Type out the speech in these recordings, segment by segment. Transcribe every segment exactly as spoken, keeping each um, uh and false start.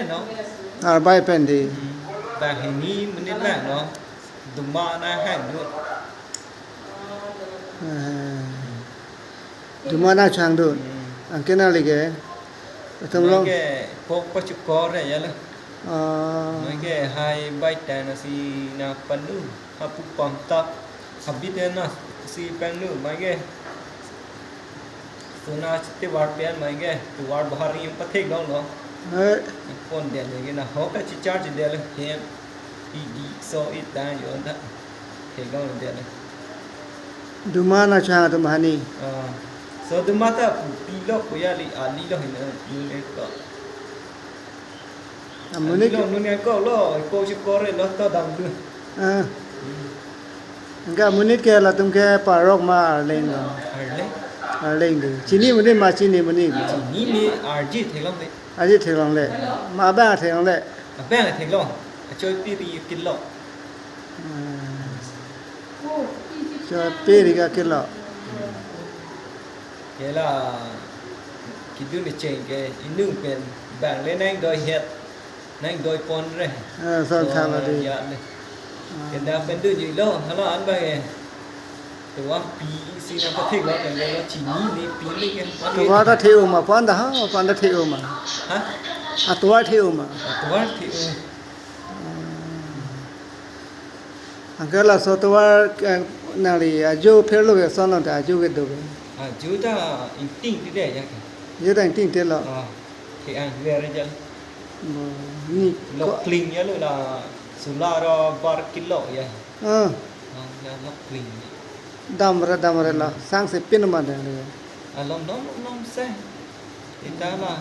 No? Arbai pen dei. Hmm. Banghini monit vanglo. Duma na hang do. Eh. Duma na chang do. Hmm. Anke nangli ke. Atum rong. Mai ke pok pachukor ya lo. Ah. Mai ke hai bai tan si na panu. Hapu pam tap. Habit na si panu mai ke. Sona chite war pen mai ke. Tovar bahar ni pathek dong lo. Eh. Pon den ke na ho ka chi charge den le hem. Pi di so it ta yo da. Thek dong den le. Duma na chang atum hani. Ah. So duma ta pi lo ko ya li ali lo hin ni ko. Amonit. Lo nun ko lo ko si kore lo to dam du. Ah. Anke amonit ke latum ke parok ma arleng lo. Arleng. Arleng dei. Chini monit ma chini monit. Chini ni arje theklong dei. Arje theklongle. Ma abang theklongle. Abang theklong. Achoi pi ri kilo. Hmm. Achoi pi ri ka kilo. Ke la kedun ni cheng ke inung pen bang le nang doi het. Nang doi pon re. Ah, son. So, tha ma dei. Ya le. Ah. Ke da pen du ji lo, hala an ba ke. Tovar pi si na pathek lo kan lo chini ni pi ni ke. Tovar ta the-o ma, pon da ha, pon da the-o ma. Ha? Ah, tovar the-o ma. Ah, tovar the-o. Anke laso tovar, eh, nangli ajo pherlo ke son lo ta ajo kedo ke. Ajo ta ingting ti dei ya ke. Ajo ta ingting ti lo. Ah, ke ang ver ya. Bo, ni lo ko- kling ya lo la sula ro bar kilo ya. Ah. Ah, ya lo kling. Dam re, dam re la. Sang se pin ma dei. Alom dom, alom se. Ita la.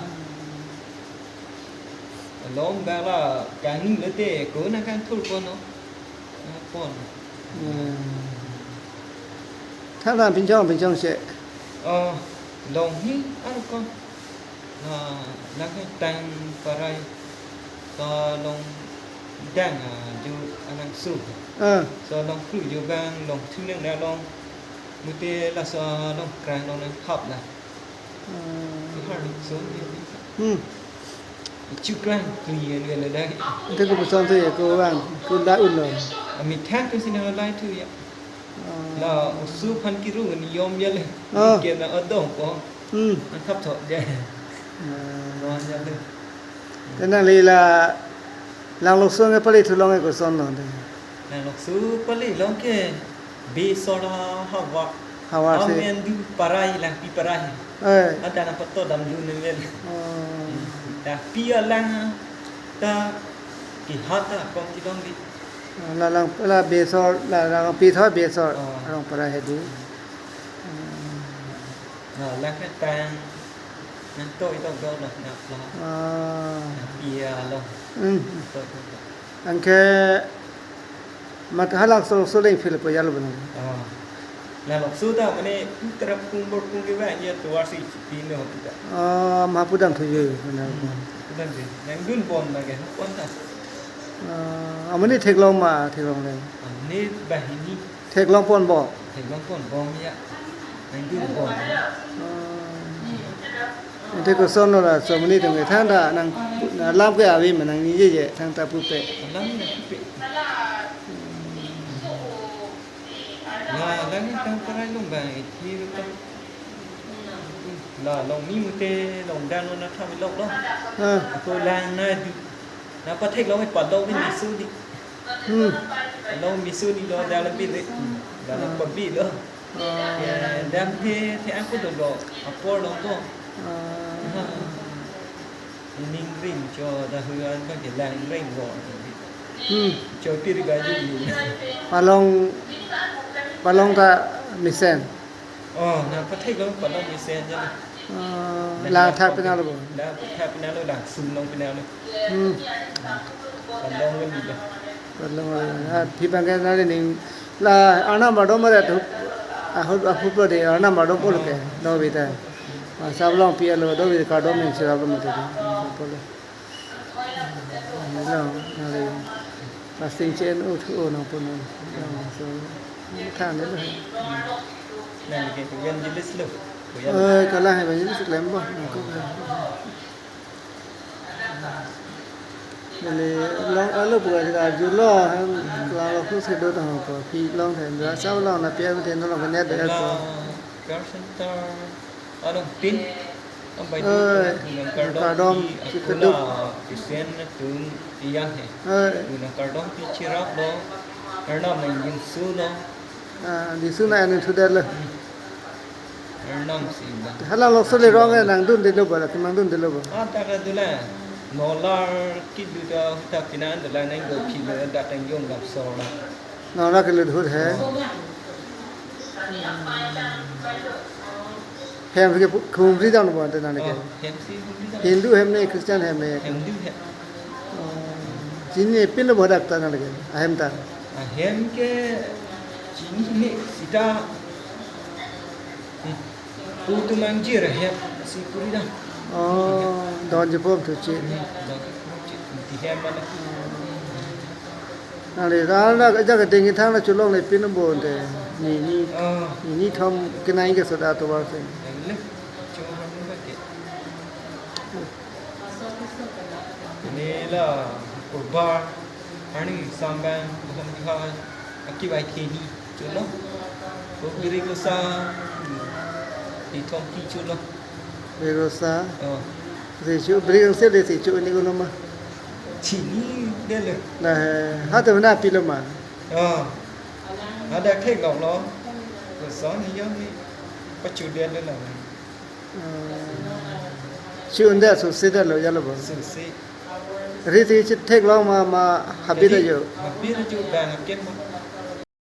Alom ba la kangni le te ko na kangthur ko no. Na pon. Hmm. Tha la pinchong, pinchong se. Oh, long hi ano ko. Ah, lang hai tang parai. Ko long dang, ah, ju anang su. Ah. So long kru ju bang, long thuneng na long. Mute laso long krang long nang hap na. Hmm. Bihar ni so ni. Hmm. Chu krang kri en vele dai. Ante ko puson tu ya ko vang, ko la un lo. Ami thang tu sina lai tu ya. Ah. La usu phan kiru ni yom ya le. Ah. Ni ke na adong ko. Hmm. An thap thok ya. Ah. Lo ya le. Te nangli la Langlokso ke pali thu long ke koson lo dei. Langlokso pali long ke Besor havar. Havar se. Amen du parai lang pi parai. Eh. Ada na pato dam du ne vel. Oh. Tapi alang ta ki hata kong ki dong di. La lang la Besor la lang pi tho Besor. Oh. Long parai he dei. Na lang ke tang. Nang to itok do na na pla. Ah. Na pia lo. Hmm. To to to. Anke mat halak so so leng fil po yalo bana. Ah. Langlokso ta mane putra pung bor pung ke ba ya tovar si pin lo kita. Ah, ma pudam thu yo bana. Pudam de. Nang dun bon na ke pon ta. Ah, amani theklong ma theklong le. Amani banghini. Theklong pon bo. Theklong pon bom ya. Nang dun bom. Ah. Ante koson lo la so mani tong ke thang ta nang na lam ke avi ma nangji je thang ta pupe. Lam na pupe. La lang tang parai long bang ithi rupa. La long ni mute long dan na tham lok lo. Ha. Ko lang na du. Na pathek long pa long ni su di. Hmm. Long misu ni lo dala bit le. Dala pa bit lo. Ah. Ya, dam the the aku do lo. Apor long ko. Ah. Ning ring cho da hu an ba ke lang ring bo. Hmm. Cho pir ga ju ni. Palong, palong ta mesen. Oh, na pathek long palong mesen ja. Ah, na la na thak pa pina lo bo. La thak pina lo la sum long pina lo. Hmm. Palong lo ni ba. Palong lo. Ah, phi bang ke na le ning la ana ma do ma re tu. Ahut ahut lo de ana ma do pol ke. Do bi ta. Ah, sab long pi lo do bi ka do men sab long ma de. Pol lo. Long, nari. Pasting chen u thu o nang pun. Long, so, than ni lo. Nang ke evangelist lo. Eh, kalang evangelist klem bo. Nang ko. Neli long alo buka sita arjulo, hem, kelang lo khusi do tang po, phi long then, dua sa long na pia then long net de po. Care center, anong pin, ang bai Eh, nang kardom kardom, si si keduk. Akula, isen tung iyang he. Eh. Nang kardom pi chirap lo, Arnam nang yinsu lo. Ah, di suna anu thudet lo. Hmm. Arnam si ba. Hala lo sole rong eh nang dundelo ba, la nang dundelo ba. Ah, ta ka dula. Nolar ki duda ta kinan dula nang do phi lo da tang yong dap so na. Nolar ke lut hut he. Oh. Hem ke pu-, khumri dam lo ba te nang ke. Oh, hem si khumri dam. Hindu hem ne, Christian hem ne. Hindu hem. Oh. Chini pin lo ba dak ta nang ke. Ahem ta. Ahem ke chini ne sita. Hmm. Pu tu mangjir hem si puri dam. Oh, don je pom tu chi. Hmm, don je pom chi. Di hem mana. Nang le, nang le, ja ke ding thang na chulong le pin bon te. Ni, ni, Oh. ni, ni thom kenai ke soda to war se. Yang le, chulong ba ke. Nela, kurba, ani sambang, bohong juha, aki bai keni, chulo. Ko biri ko sa, ithom ki chulo. Biri ko sa. Oh. Si chu, biri ko se le si chu ni ko nama. Chini de le. Na, ha to na pilo ma. Oh. Ada thek long lo. Ko sa ni yo ni. Pachu de le na. Chi unde su si de lo ya lo bo. Su si. Ri ti chi thek long ma, ma habit ajo. Habit ajo bang aket ma.